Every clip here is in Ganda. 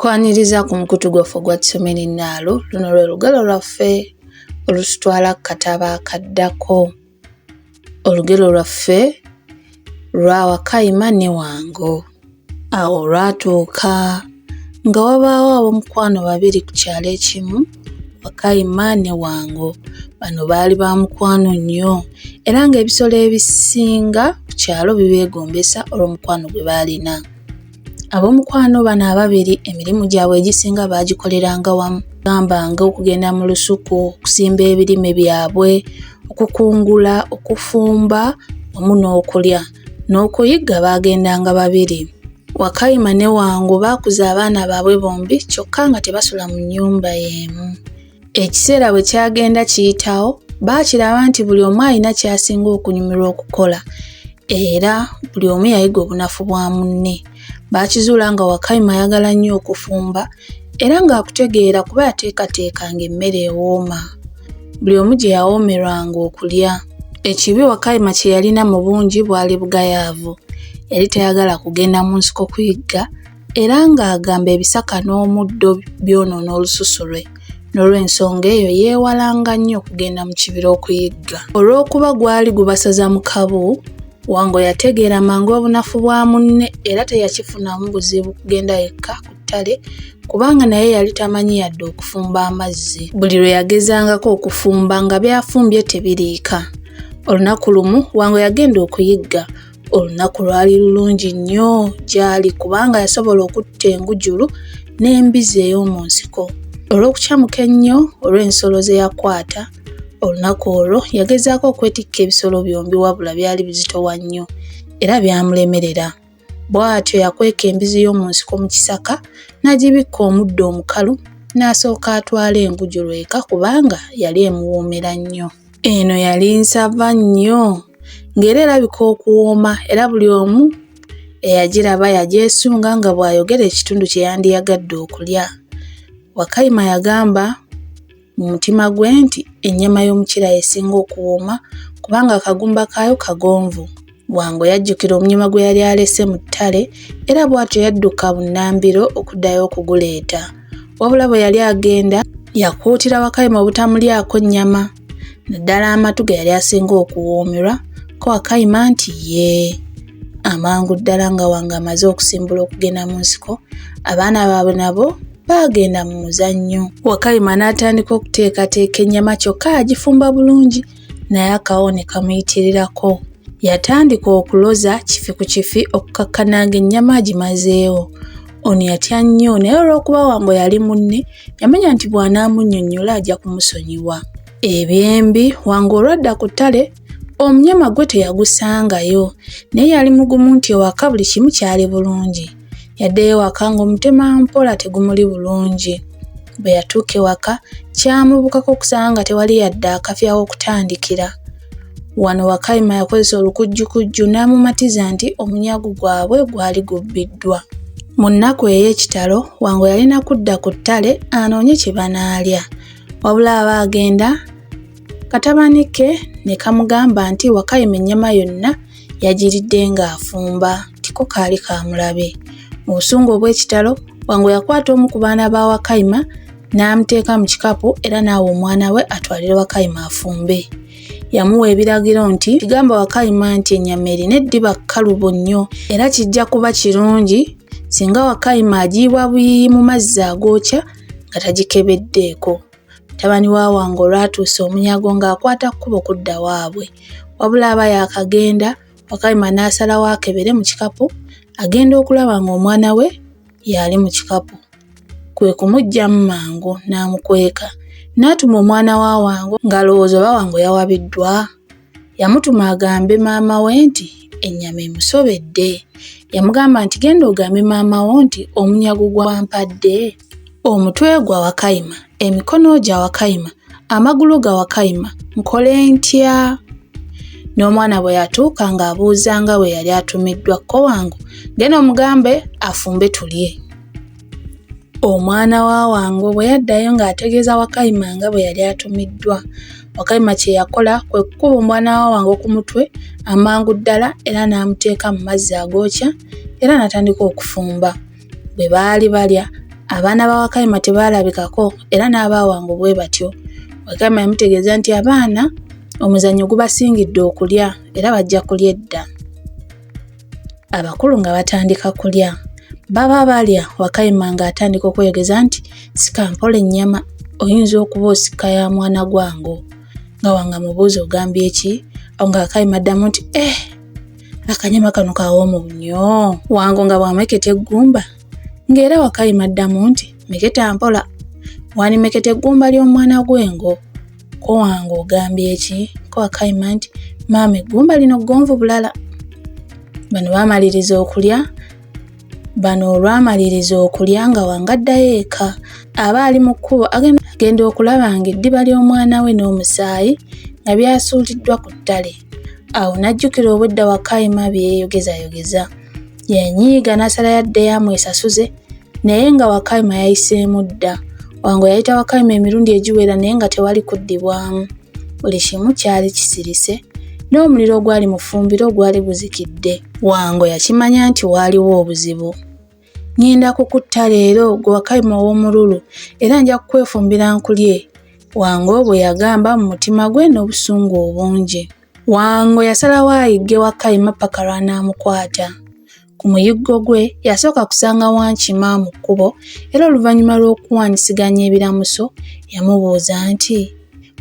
Kwaniriza ku mukutu gwaffe ogwa Tusome ne Nnaalo. Luno lwe lugero lwaffe olututwala ku katabo akaddako. Olugero lwaffe lwa Wakayima ne Wango. Awo olwatuuka nga wabaawo ab'omukwano babiri ku kyalo ekimu, Wakayima ne Wango. Bano baali ba mukwano nnyo era ng'ebisolo ebisinga ku kyalo bibeegombesa olw'omukwano gwe baalina. Ab'omukwano bano ababiri emirimu gyabwe egisinga baagikoleranga wamu gamba nga okugenda mu lusuku, okusimba ebirime byabwe, okukungula, okufumba wamu n'okulya. N'okuyigga baagendanga babiri. Wakayima ne Wango baakuza abaana baabwe bombi kyokka nga tebasula mu nnyumba y'emu. Ekiseera bwe kyagenda kiyitawo, baakiraba nti buli omu alina ky'asinga okunyumirwa okukola era buli omu yayiga obunafu bwa munne. Baakizuula nga Wakayima ayagala nnyo okufumba era ng'akutegeera kuba yateekateekanga emmere ewooma buli omu gye yawoomerwanga okulya. Ekibi Wakayima kye yalina mu bungi bwali bugayaavu. Yali tayagala kugenda mu nsiko kuyigga era ng'agamba ebisaka n'omuddo byonoona olususu lwe. N'olw'ensonga eyo yeewalanga nnyo okugenda mu kibira okuyigga. Olw'okuba gwali gubasaza mu kabu, Wango yategeera mangu obunafu bwa munne era teyakifunamu buzibu kugenda yekka ku ttale kubanga naye yali tamanyi yadde okufumba amazzi. Buli lwe yagezangako okufumba nga by'afumbye tebiriika. Olunaku lumu Wango yagenda okuyigga. Olunaku lwali lulungi nnyo gy'ali kubanga yasobola okutta engujulu n'embizzi ey'omu nsiko. Olw'okukyamuka ennyo olw'ensolo ze yakwata, olunaku olwo yagezaako okwetikka ebisolo byombi wabula byali bizitowa nnyo era byamulemerera. Bw'atyo yakweka embizi y'omu nsiko mu kisaka n'agibikka omuddo omukalu n'asooka atwala engujulu eka kubanga yali emuwoomera nnyo. Eno yali nsava nnyo ng'era erabika okuwooma era buli omu eyagiraba yagyesunga nga bw'ayogera ekitundu kye yandiyagadde okulya. Wakayima yagamba mu mutima gwe nti ennyama y'omukira y'esinga okuwooma kubanga akagumba kaayo kagonvu. Wango yajjukira omunyama gwe yali alese mu ttale era bw'atyo yadduka bunnambiro okuddayo okuguleeta. Wabula bwe yali agenda, yakuutira Wakayima obutamulyako nnyama naddala amatu ge yali asinga okuwoomerwa ko Wakayima nti yee. Amangu ddala nga Wango amaze okusimbula okugenda mu nsiko, abaana baabwe nabo baagenda mu muzannyo. Wakayima n'atandika okuteekateeka ennyama kyokka yagifumba bulungi naye akawo ne kamuyitirirako. Yatandika okuloza kifi ku kifi okukakkana ng'ennyama agimazeewo. Ono yatya nnyo naye olw'okuba Wango yali munne, yamanya nti bw'anaamunnyonnyola ajja kumusonyiwa. Ebyembi, Wango olwadda ku ttale, omunyama gwe teyagusangayo naye yali mugumu nti ewaka buli kimu kyali bulungi. Yaddayo ewaka ng'omutemampola tegumuli bulungi. Bwe yatuuka ewaka, kyamubukako okusanga nga tewali yadde akafi aw'okutandikira. Wano Wakayima yakozesa olukujjukujju n'amumatiza nti omunyago gwabwe gwali gubbiddwa. Mu nnaku ey'ekitalo, Wango yalina kudda ku ttale anoonye kye banaalya. Wabula aba agenda, katabani ke ne kamugamba nti Wakayima ennyama yonna yagiridde ng'afumba nti ko kaali kaamulabe. Mu busungu obw'ekitalo, Wango yakwata omu ku baana ba Wakayima n'amuteeka mu kikapu era n'awa omwana we atwalire Wakayima afumbe. Yamuwa ebiragiro nti gamba Wakayima nti ennyama erina eddiba kkalubo nnyo era kijja kuba kirungi singa Wakayima agiyiwa buyiyi mu mazzi agookya nga tagikebeddeeko. Mutabani wa Wango olwatuuse omunyago ng'akwata kkubo kudda waabwe. Wabula aba yaakagenda, Wakayima n'asalawo akebere mu kikapu agenda okulaba ng'omwana we y'ali mu kikapu. Kwe kumuggyamu mangu n'amukweka. N'atuma omwana wa Wango ng'alowooza oba Wango yawabiddwa. Yamutuma agambe maama we nti ennyama emusobedde. Yamugamba nti genda ogambe maama wo nti omunyago gw'ampadde omutwe gwa Wakayima, emikono gya Wakayima, amagulu ga Wakayima, nkole ntya? N'omwana bwe yatuuka ng'abuuza nga bwe yali atumiddwa ko Wango, genda omugambe afumbe tulye. Omwana wa Wango bwe yaddayo ng'ategeeza Wakayima nga bwe yali atumiddwa. Wakayima kye yakola kwe kukuba omwana wa Wango ku mutwe amangu ddala era n'amuteeka mu mazzi agookya era n'atandika okufumba. Bwe baali balya, Abaana ba Wakayima tebaalabikako era n'aba Wango bwe batyo. Wakayima yamutegeeza nti abaana omuzannyo gubasingidde okulya era bajja kulya edda. Abakulu nga batandika kulya. Baba balya Wakayima ng'atandika okweyogeza nti sika mpola ennyama oyinza okuba osika ya mwana gwango. Nga Wango amubuuza ogambye ki? Awo nga Wakayima addamu nti eh akanyama kano kawoomu nnyo. Wango nga bw'ameketa eggumba ng'era Wakayima addamu nti meketa mpola wandimeketa eggumba ly'omwana gw'engo. Ko Wango ogambye ki? Ko Wakayima nti maama eggumba lino ggonvu bulala. Bano baamaliriza okulya Bano olwamaliriza okulya nga Wango addayo eka. Aba ali mu kkubo agenda okulaba ng'eddiba ly'omwana we n'omusaayi nga byasuuliddwa ku ttale. Awo n'ajjukira obwedda Wakayima bye yeeyogezayogeza. Yanyiiga n'asalayo addeyo amwesasuze naye nga Wakayima yayiseemu dda. Wango yayita Wakayima emirundi egiwera naye nga tewali kuddibwamu. Buli kimu kyali kisirise n'omuliro ogwali mu ffumbiro gwali guzikidde. Wango yakimanya nti waaliwo obuzibu. Ŋŋenda kukutta leero gwe Wakayima ow'omululu era nja kukwefumbira nkulye, Wango bwe yagamba mu mutima gwe n'obusungu obungi. Wango yasalawo ayigge Wakayima ppaka lw'anaamukwata. Ku muyiggo gwe, yasooka kusanga Wankima mu kkubo era oluvannyuma lw'okuwaanyisiganya ebiramuso, yamubuuza nti,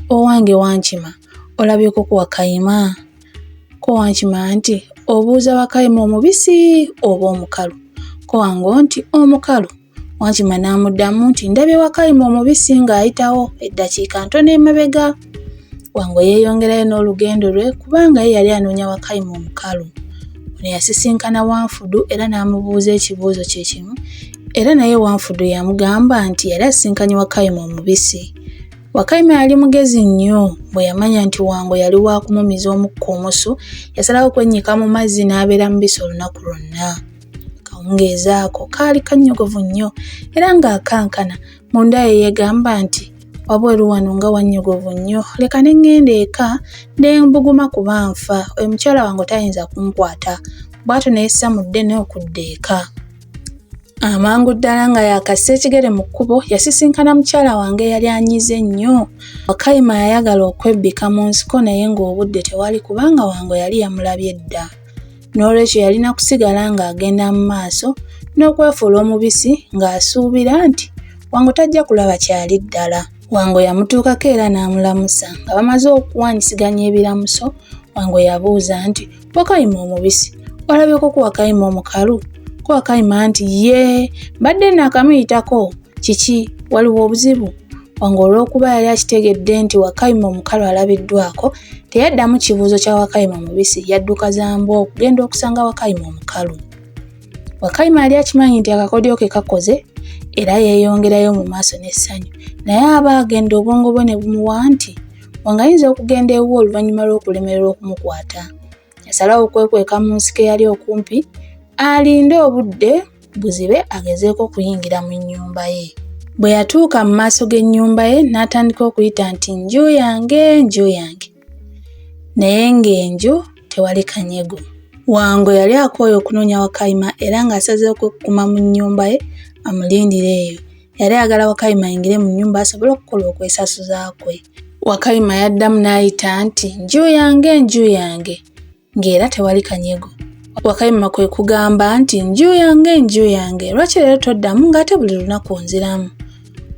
Owange Wankima, olabyeko ku Wakayima? Ko Wankima nti, Obuuza Wakayima omubisi oba omukalu? Ko Wango nti, Omukalu. Wankima n'amuddamu nti, Ndabye Wakayima omubisi ng'ayitawo eddakiika ntono emabega. Wango yeeyongerayo n'olugendo lwe kubanga ye yali anoonya Wakayima omukalu. Ono yasisinkana Wanfudu era n'amubuuza ekibuuzo kye kimu era naye Wanfudu yamugamba nti yali asisinkanye Wakayima omubisi. Wakayima yali mugezi nnyo bwe yamanya nti Wango yali wa kumumiza omukka omusu yasalawo okwennyika mu mazzi n'abeera mubisi olunaku lwonna. Akawungeezi ako kaali kannyogovu nnyo era ng'akankana munda ye yeegamba nti wabweru wano nga wannyogovu nnyo leka ne ŋŋenda eka ne mbuguma kuba nfa oyo mukyala wange tayinza kunkwata bw'atyo ne yessa mu ddene okudda eka. Amangu ddala nga yaakassa ekigere mu kkubo yasisinkana mukyala wange eyali anyize ennyo. Wakayima yayagala okwebbika mu nsiko naye ng'obudde tewali kubanga Wango yali yamulabye dda. N'olwekyo yalina kusigala ng'agenda mu maaso n'okwefuula omubisi ng'asuubira nti Wango tajja kulaba kyali ddala. Wango yamutuukako era n'amulamusa. Nga bamaze okuwaanyisiganya ebiramuso, Wango yabuuza nti, Wakayima omubisi, olabyeko ku Wakayima omukalu? Ko Wakayima nti, Yee, mbadde naakamuyitako. Kiki, waliwo obuzibu? Wango olw'okuba yali akitegedde nti Wakayima omukalu alabiddwako, teyaddamu kibuuzo kya Wakayima mubisi, yadduka za mbwa okugenda okusanga Wakayima omukalu. Wakayima yali akimanyi nti akakodyo ke kakoze era yeeyongerayo mu maaso n'essanyu, naye aba agenda obwongo bwe ne bumuwa nti Wango ayinza okugenda ewuwe oluvannyuma lw'okulemererwa okumukwata. Yasalawo okwekweka mu nsiko eyali okumpi alinde obudde buzibe agezeeko okuyingira mu nnyumba ye. Bwe yatuuka mu maaso g'ennyumba ye n'atandika okuyita nti nju yange nju yange naye ng'enju tewali kanyego. Wango yali akooye okunoonya Wakayima era ng'asazeewo okwekukuma mu nnyumba ye amulindire eyo. Yali ayagala Wakayima ayingire mu nnyumba asobole okukola okwesasuza kwe. Wakayima yaddamu n'ayita nti, Nju yange, nju yange, ng'era tewali kanyego. Wakayima kwe kugamba nti, Nju yange, nju yange, lwaki leero toddamu ng'ate buli lunaku onziramu?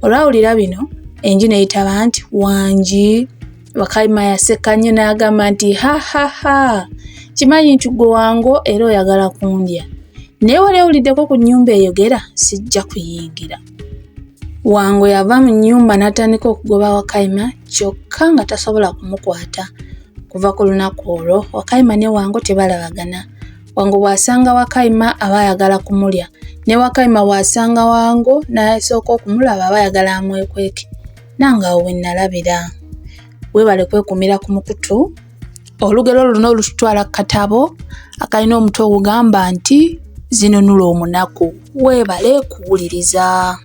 Olwawulira bino, enju n'eyitaba nti, Wangi. Wakayima yaseka nnyo n'agamba nti, Ha ha ha, kimanyi nti ggwe Wango era oyagala kundya. Naye wali owuliddeko ku nnyumba eyogera? Sijja kuyingira. Wango yava mu nnyumba n'atandika okugoba Wakayima kyokka nga tasobola kumukwata. Kuva ku lunaku olwo, Wakayima ne Wango tebalabagana. Wango bw'asanga Wakayima aba ayagala kumulya, ne Wakayima bw'asanga Wango n'asooka okumulaba aba ayagala amwekweke. Nange awo we nnalabira. Weebale kwekuumira ku mukutu. Olugero luno lututwala ku katabo akalina omutwe ogugamba nti Zinunula Omunaku. Weebale kuwuliriza.